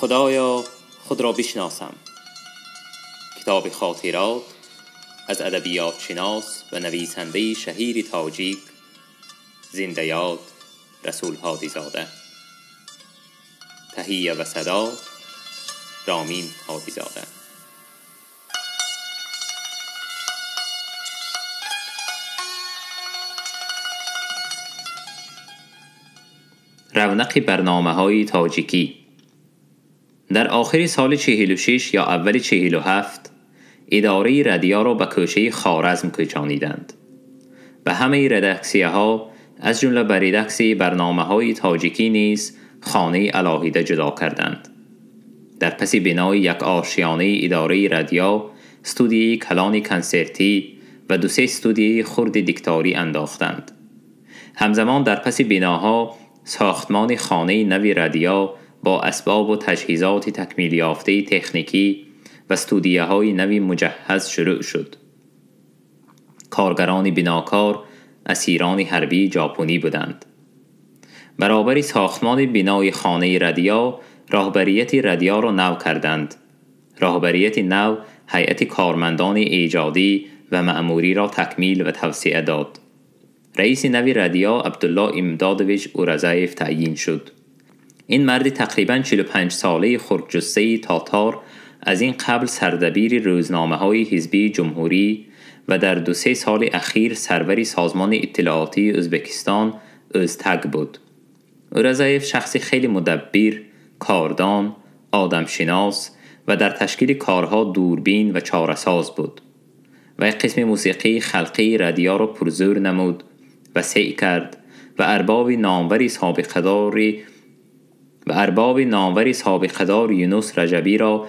خدایا خود را بشناسم. کتاب خاطرات از ادبیات شناس و نویسنده شهیر تاجیک زنده یاد رسول هادیزاده. تهیه و صدا رامین هادیزاده. رونق برنامه‌های تاجیکی. در آخر سال 46 یا اول 47 اداره ردیا را به کوچه خوارزم کوچانیدند. به همه ردکسیه ها از جمله به ردکسی برنامه‌های تاجیکی نیز خانه علاهیده جدا کردند. در پس بنای یک آشیانه اداره ردیا استودیوی کلان کنسرتی و 2-3 استودیوی خرد دیکتاری انداختند. همزمان در پس بناها ساختمان خانه نوی ردیا با اسباب و تجهیزات تکمیل یافته تکنیکی و استودیوهای نوی مجهز شروع شد. کارگران بناکار اسیران حربی ژاپنی بودند. برابر ساختمان بنای خانه ردیا راهبریت ردیا را نو کردند. راهبریت نو هیئت کارمندان ایجادی و مأموری را تکمیل و توسعه داد. رئیس نوی ردیا عبدالله امدادویچ اورزایف تعیین شد. این مرد تقریباً 45 ساله خردجثه تاتار از این قبل سردبیر روزنامه‌های حزبی جمهوری و در 2-3 سال اخیر سرور سازمان اطلاعاتی ازبکستان ازتگ بود. اورزایف شخصی خیلی مدبر، کاردان، آدمشناس و در تشکیل کارها دوربین و چاره‌ساز بود و یک قسم موسیقی خلقی ردیا را پرزور نمود و سعی کرد و ارباب ناموری سابقه‌دار یونس رجبی را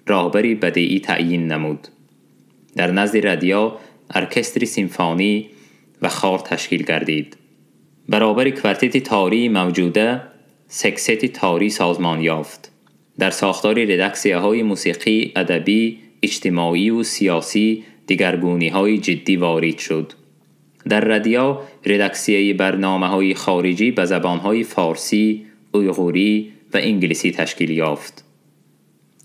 راهبری بدیعی تعیین نمود. در نزد ردیا ارکستر سیمفونی و خار تشکیل گردید. برابر کوارتت تاری موجوده سکست تاری سازمان یافت. در ساختار ردکسیه‌های موسیقی، ادبی، اجتماعی و سیاسی دگرگونی‌های جدی وارد شد. در ردیا ردکسیه برنامه‌های خارجی به زبان‌های فارسی، اویغوری و انگلیسی تشکیل یافت.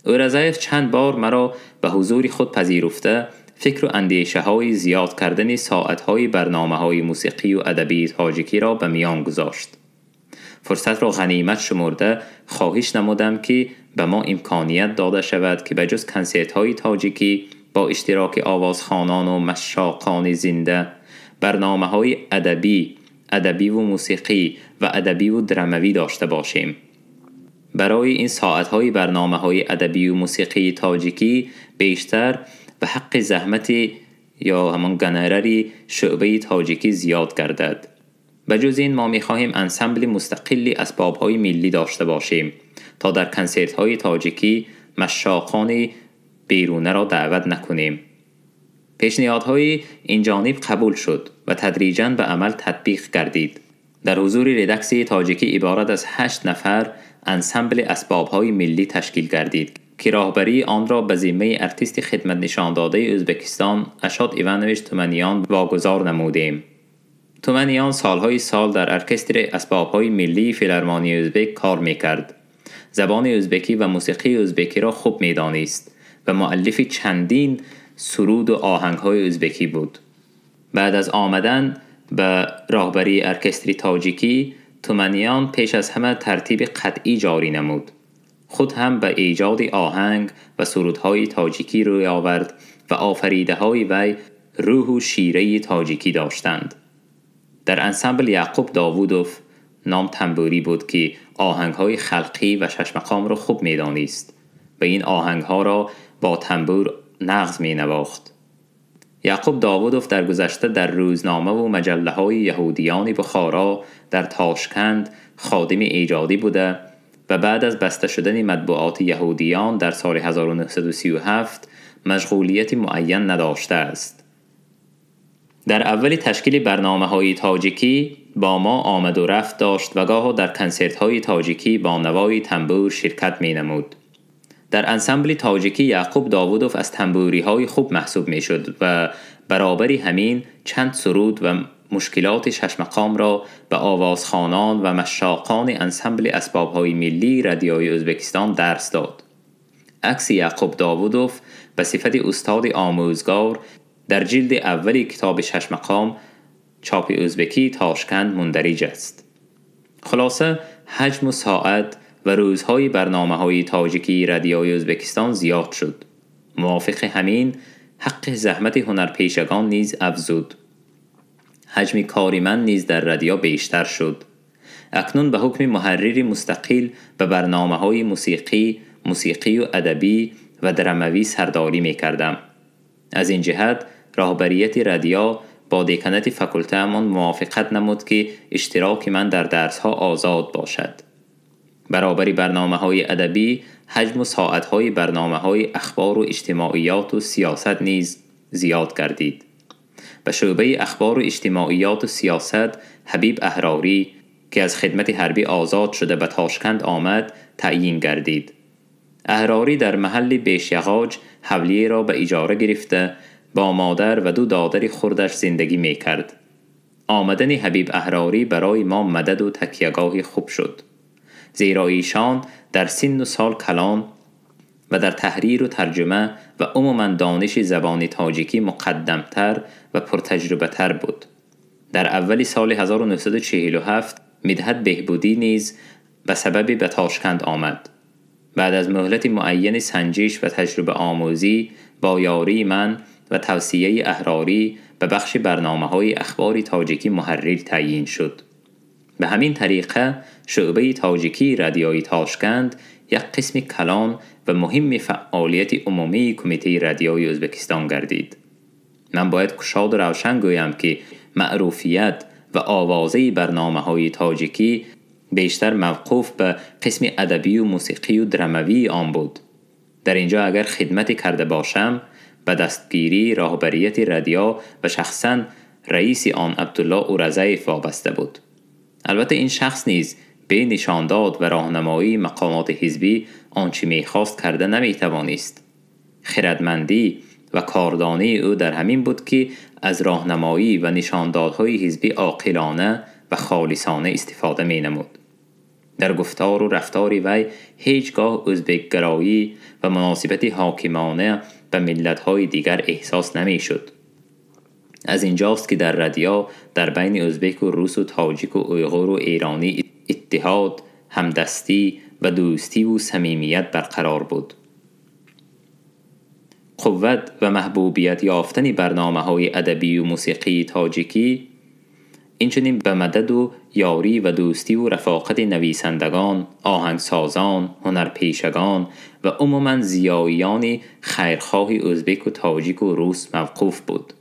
اورزایف چند بار مرا به حضور خود پذیرفته فکر و اندیشه های زیاد کردن ساعت های برنامه های موسیقی و ادبی تاجیکی را به میان گذاشت. فرصت را غنیمت شمرده خواهش نمودم که به ما امکانیت داده شود که به جز کنسرت های تاجیکی با اشتراک آوازخوانان و مشاقان زنده برنامه های ادبی، ادبی و موسیقی و ادبی و دراموی داشته باشیم. برای این ساعت‌های برنامه‌های ادبی و موسیقی تاجیکی بیشتر به حق زحمت یا همان گنرری شعبه تاجیکی زیاد گردد. به جز این ما می‌خواهیم انسمبل مستقلی اسباب‌های ملی داشته باشیم تا در کنسرت‌های تاجیکی مشاقان بیرونه را دعوت نکنیم. پیشنهادهای این جانب قبول شد و تدریجاً به عمل تطبیق گردید. در حضور ردکسی تاجیکی عبارت از 8 نفر انسمبل اسباب‌های ملی تشکیل گردید که راهبری آن را به ذمه ارتیست خدمت نشان داده ازبکستان اشاد ایوانویچ تومانیان واگذار نمودیم. تومانیان سالهای سال در ارکستر اسباب‌های ملی فیلارمونی ازبک کار می‌کرد. زبان ازبکی و موسیقی ازبکی را خوب می‌دانست و مؤلف چندین سرود و آهنگ‌های ازبکی بود. بعد از آمدن به راهبری ارکستری تاجیکی، تومانیان پیش از همه ترتیب قطعی جاری نمود. خود هم به ایجاد آهنگ و سرودهای تاجیکی روی آورد و آفریده‌های وی روح و شیره تاجیکی داشتند. در انسمبل یعقوب داوودوف نام تنبوری بود که آهنگ‌های خلقی و شش مقام را خوب می‌دانست و این آهنگ‌ها را با تنبور نغز می‌نواخت. یعقوب داوودوف در گذشته در روزنامه و مجله‌های یهودیان بخارا در تاشکند خادم ایجادی بوده و بعد از بسته شدن مطبوعات یهودیان در سال 1937 مشغولیت معین نداشته است. در اول تشکیل برنامه‌های تاجیکی با ما آمد و رفت داشت و گاه در کنسرت‌های تاجیکی با نوای تنبور شرکت می‌نمود. در انسمبل تاجیکی یعقوب داوودوف از تنبوری‌های خوب محسوب می‌شد و برابری همین چند سرود و مشکلات شش مقام را به آوازخوانان و مشاقان انسمبل اسبابهای ملی رادیوی ازبکستان درس داد. عکس یعقوب داوودوف به صفت استاد آموزگار در جلد اول کتاب شش مقام چاپ ازبکی تاشکند مندرج است. خلاصه حجم و ساعت و روزهای برنامه‌های تاجیکی رادیوی ازبکستان زیاد شد. موافق همین حق زحمت هنرپیشگان نیز افزود. حجم کاری من نیز در رادیو بیشتر شد. اکنون به حکم محرر مستقل به برنامه‌های موسیقی و ادبی و دراموی سرداری می‌کردم. از این جهت راهبریت رادیو با دکانت فاکولته‌مان موافقت نمود که اشتراک من در درس‌ها آزاد باشد. برابر برنامه‌های ادبی حجم و ساعت‌های برنامه‌های اخبار و اجتماعیات و سیاست نیز زیاد گردید. به شعبه اخبار و اجتماعیات و سیاست حبیب احراری که از خدمت حربی آزاد شده به تاشکند آمد تعیین گردید. احراری در محل بیشیغاج حولیه را به اجاره گرفته با مادر و دو دادر خردش زندگی می کرد. آمدن حبیب احراری برای ما مدد و تکیهگاه خوب شد، زیرا ایشان در سن و سال کلان و در تحریر و ترجمه و عموما دانش زبان تاجیکی مقدمتر و پرتجربه تر بود. در اول سال 1947 مدحت بهبودی نیز به سبب به تاشکند آمد. بعد از مهلت معین سنجش و تجربه آموزی با یاری من و توصیه احراری به بخش برنامه‌های اخبار تاجیکی محرر تعیین شد. به همین طریقه شعبه تاجیکی رادیوی تاشکند یک قسم کلان و مهم فعالیت عمومی کمیته رادیوی ازبکستان گردید. من باید کشاد و روشن گویم که معروفیت و آوازه برنامه‌های تاجیکی بیشتر موقوف به قسم ادبی و موسیقی و دراموی آن بود. در اینجا اگر خدمتی کرده باشم به دستگیری راهبریت رادیو و شخصا رئیس آن عبدالله اورزیف وابسته بود. البته این شخص نیز به نشانداد و راهنمایی مقامات حزبی آنچه میخواست کرده نمیتوانست. خردمندی و کاردانی او در همین بود که از راهنمایی و نشاندادهای حزبی عاقلانه و خالصانه استفاده مینمود. در گفتار و رفتار وی هیچگاه ازبکگرایی و مناسبت حاکمانه به ملت‌های دیگر احساس نمیشد. از اینجاست که در رادیو در بین ازبک و روس و تاجیک و اویغور و ایرانی اتحاد، همدستی و دوستی و صمیمیت برقرار بود. قوت و محبوبیت یافتن برنامه‌های ادبی و موسیقی تاجیکی اینچنین به مدد و یاری و دوستی و رفاقت نویسندگان، آهنگسازان، هنرپیشگان و عموماً زیاییان خیرخواه ازبک و تاجیک و روس موقوف بود.